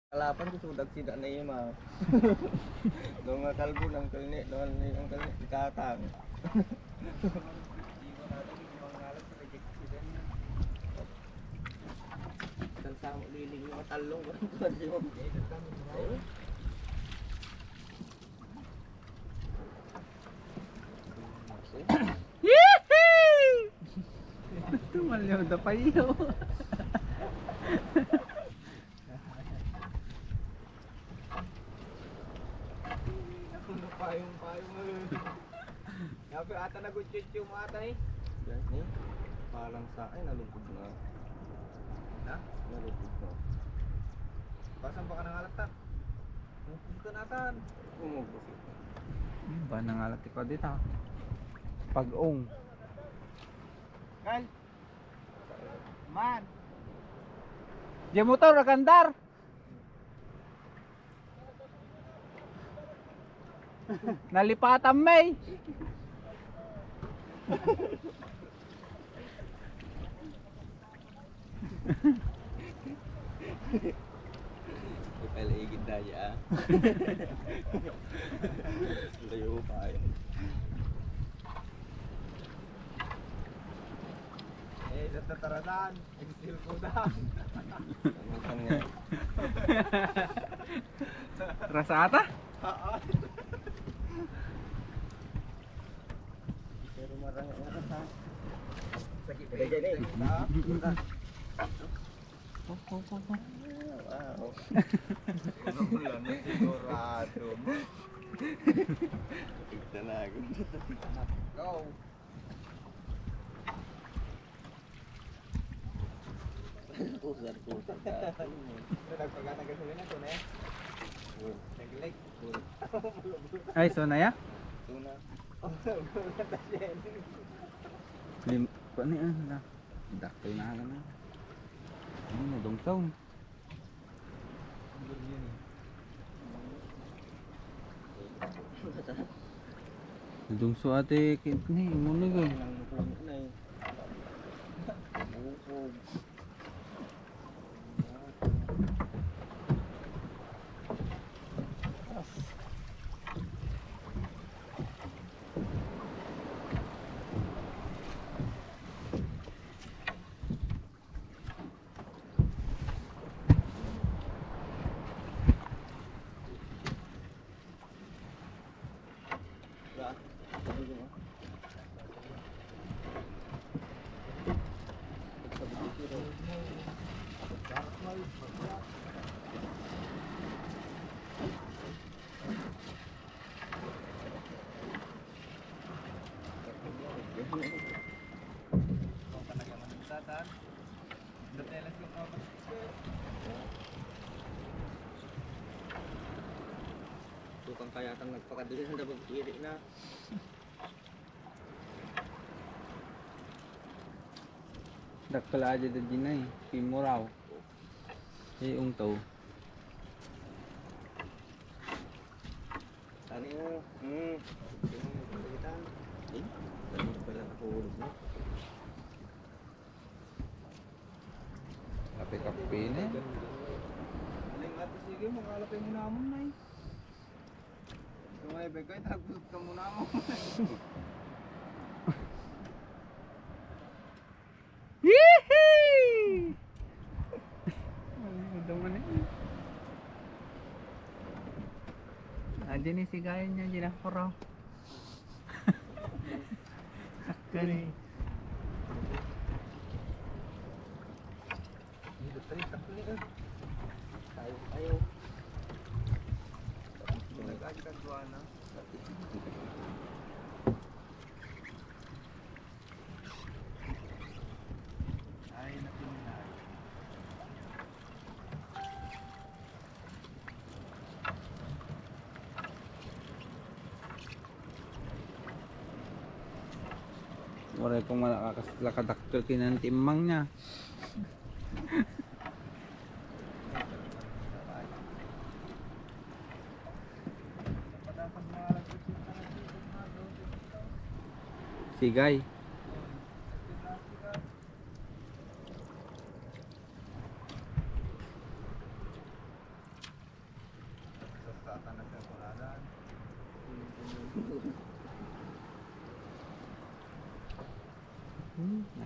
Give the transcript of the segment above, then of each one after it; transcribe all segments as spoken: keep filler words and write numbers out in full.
Kalapan ko sudag sida na ima. Doon nga kalbo ng kalni, doon ni ang kalni, ikatang. Kan sa mo liling yung talong, kan sa mo. Yee! Tumalyaw da pa iyo. Payong-payong, eh. Grabe, ata nagutsyutsu mo ata, eh. Yan, eh. Parang sa, ay, nalugod na. Na? Nalugod na. Pasan ba ka nangalat, ta? Nalugod ka na, tan. Oo, gusto. Hmm, ba nangalat ti padita? Pag-ong. Kal. Man. Di motor, agandar. Nalipatan, may. Ipalaigid na niya, ah. Layo pa yun. Eh, sa tataranan. Exil ko na. Ano ka nga? Rasa ata? Oo. Pero marang nga rasa. Sakit pa yun, eh. Ha? Oh, oh, oh, oh. Wow. Ano mo lang, sigurado mo. Tignan na ako. Go. Pusar, pusar ka. Ano, nagpagana ka sa ganito na yan? Nag-like. Ay, so na ya? Tuna. Lim-, kuan ni, ah, na. Dakkel na lang na. Ano, dungsaw. Dungso ate kit ni, muna ko. Tukang kaya tang nagpakadali na dapat iri na. Dakkel a dida dinay, pimuraw. Eh, ungtaw. Ano yun? Hmm. Ano yun? Ano yun? Ano yun? Kape-kape na yan. Aling ate, sige, mangalapay mo naman na eh. Ito nga, ibig kayo, tagpusot ka muna mo. Yee! Ay, madama na yun. Ah, dyan yung sigayan niya, dyan ang puro. Sakali. Dito, tayo, sakali, eh. Tayo, tayo. Nag-add ka, Joanna. Ay, natin na. Waray pong malakakas-, lakadakkel kinantimmang niya. Sigay.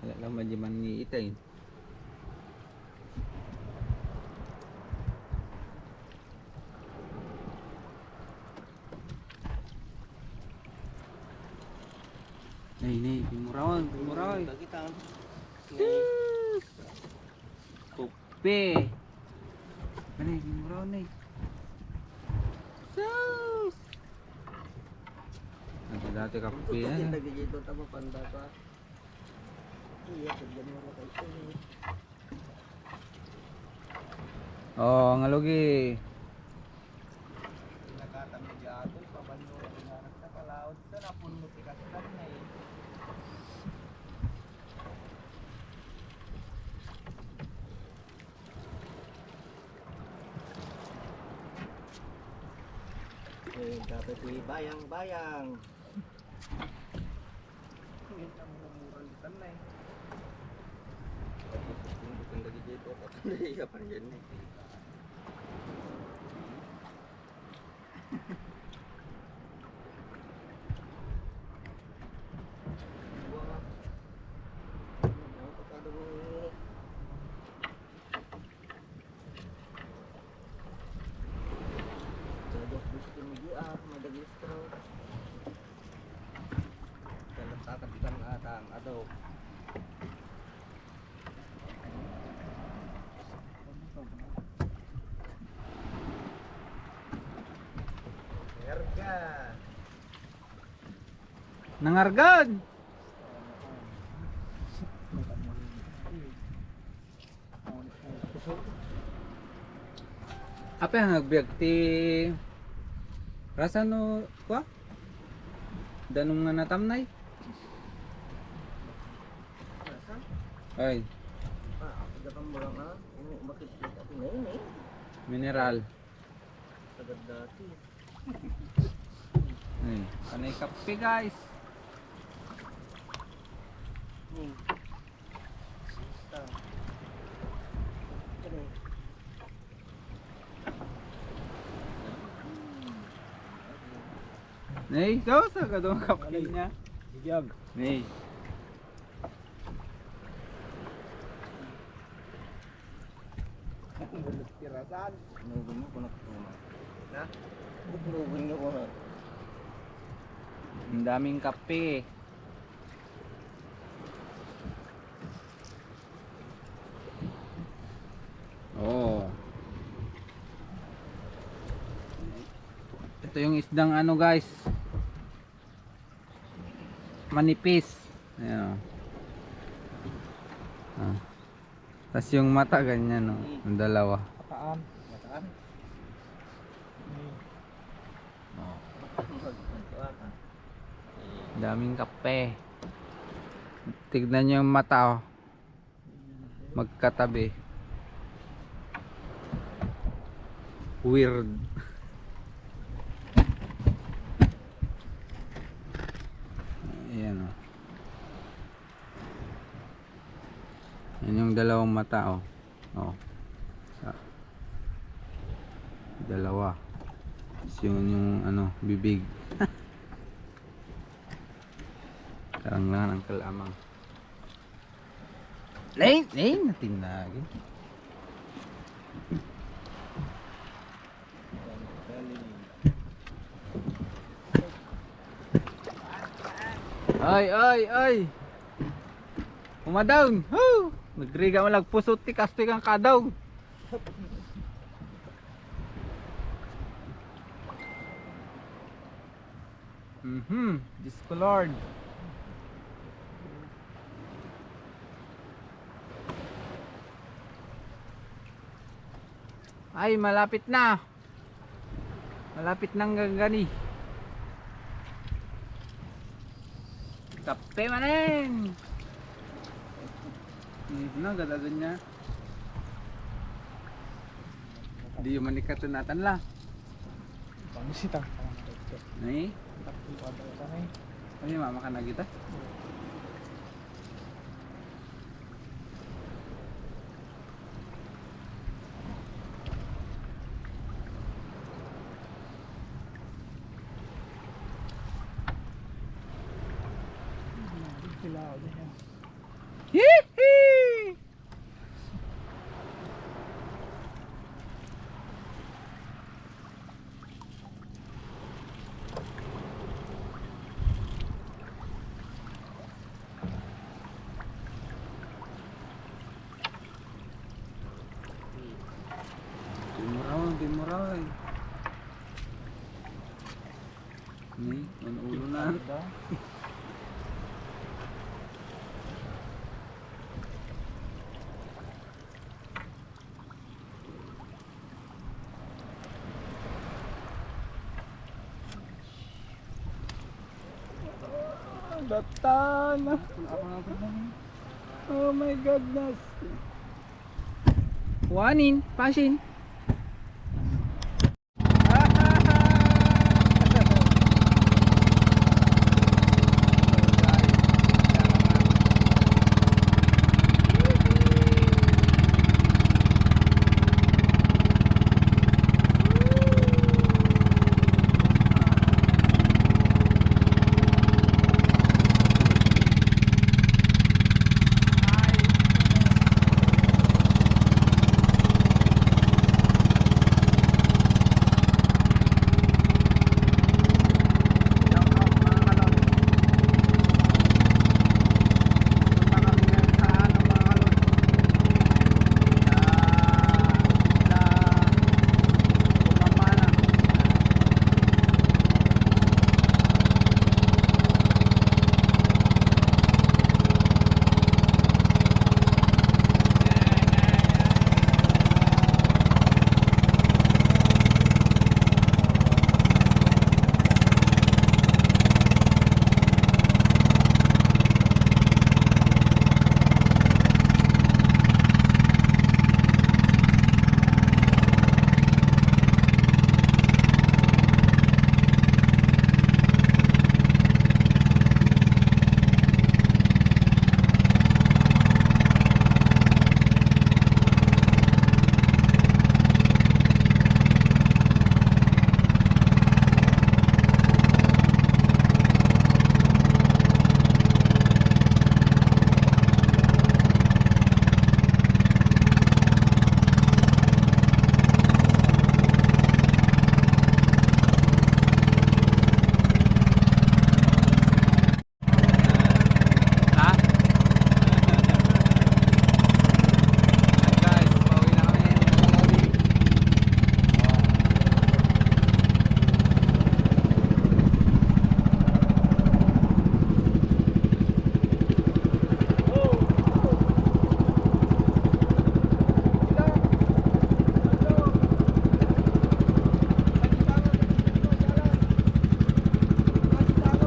Ala lang man di man ni itay. Nay, nay, pimurawan, pimurawan. Bagita. Sus! Kopi. Nay, pimurawan, nay. Sus! Ang dati kape, eh. Dito, tama, panda pa. Iya, pwede mo na kayo. Oh, ang alugi. Pinakatang ni Jato, pabanyo, pinanagta, palaod, sa napunno, tikas, na, eh. Eh, dapat ni Bayang, Bayang. Ang mura-mura ni Tanay. Ang butang lagi dito, patay na iya pa rin yan eh. Sa dos gusto ni G R, madagistro. Kalatakan kan atang adobo. Erga. Nangargan. Apay nga agbiag ti rasa no, kwa? Danum nga natamnay? Ay. Ah, ako da kang mura nga. Ini, bakit kita pinay, eh? Mineral. Sagad dati. Ay, panay kape, guys. Hmm. Basta. Ano eh? Nay, so, sa kadong kape niya. Bigyag. Nay. Tirasan. Nugon mo kung nagtuma. Na? Nugon niyo kung nag- Ang daming kape. Oh. Ito yung isdang ano, guys. Manipis. Ayan. Ah. Tas yung mata ganyan, no? Ang dalawa. Mataan. Mataan. Oh. Daming kape. Tignan nyo yung mata, oh. Magkatabi. Weird. Ayan, oh. Yan yung dalawang mata, oh. Oh. Sa dalawa. Tapos yun yung, ano, bibig. Karanglangan ang kalamang. Nay, nay, natinag. Ay, ay, ay. Umadaw. Woo! Nagrigat man lang pusot ti kastoy kang kadaw. Mhm. Diyos ko, Lord. Ay, malapit na. Malapit nang gagani. Kape manen. Hmm, na, gadagan niya. Di yung manikatan natan la. Pamisita. Ay? Takbo ka daw ka, eh. Ay, mama ka na kita? Sila, ano yan? Di muraw, di muraw, eh. Ni, ang ulo na. Datan. Oh my goodness. Kuanin, pasin. Ha? Ayan, guys, pauwi na kami.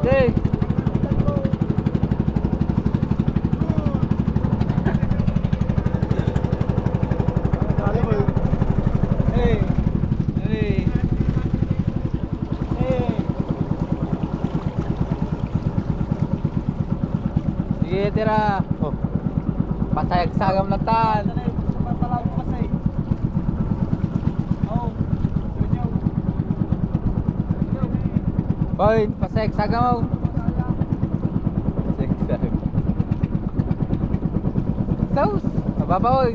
Okay. Hey. Hey. Hey. Sige, tira. Oh. Pasayagsagam na tan. Boy, pasayagsagam mo. Pasayagsagam. Saus, mababaw.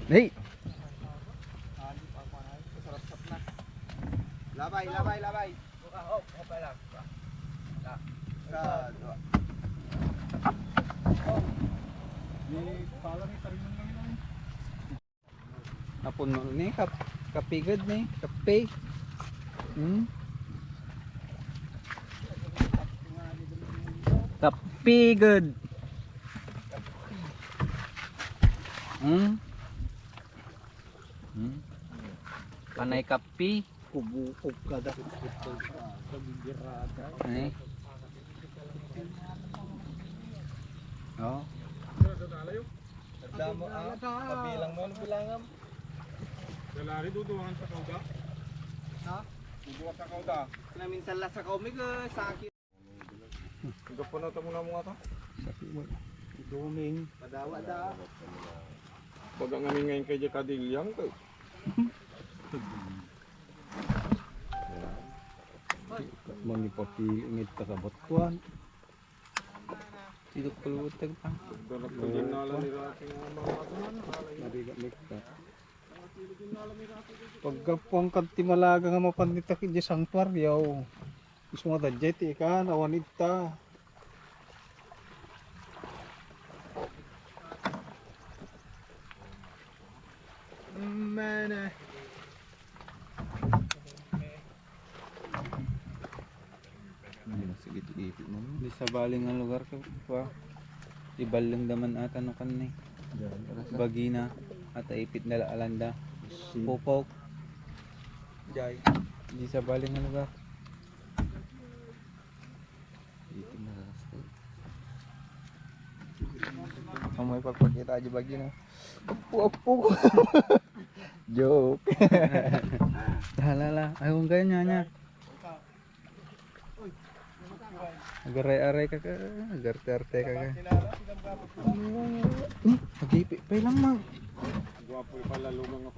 Hey! Labay, labay, labay. Sa dua. Napuno ni kap-, kape gud ni, kape. Hmm? Kape gud. Hmm? Hmm? Panay kape. Kubukog ka da. Ay. Oh. Damo, ah, mabilang mo, ano bilangam? Dalari, duduangan sa kauda? Ha? Duduang sa kauda. Namin sa lasa ka, Omega, sa akin. Gapanata mo na mga ta? Duming. Padawa da. Baga ngamin ngayon kay Jack Adiliang, kay. Manipapili ngit ta kabatuan. Sidok pulutag pa. Dalag pa dyan na lang nila ating mga mga Narigat ni ka. Paggapuan ka ti Malaga nga mapan dita idiay santuario. Isu nga daydiay ti ikan, awan ita. Mene. Sige, sige, sige. Di sabali nga lugar ka, pa. Iballeng da man ata no kanni. Bagina, ata ipit na la alanda. Pupok. Jay. Di sabali nga lugar. Dito na sa stage. Amoy pagpakita aja bagina. Apo, apo ko. Joke. La, la, la. Ay, kung ganyan niya. Agaray-aray ka ka. Agarte-arte ka ka. Hmm, agipi pa lang, ma. Guwapo pala, lumang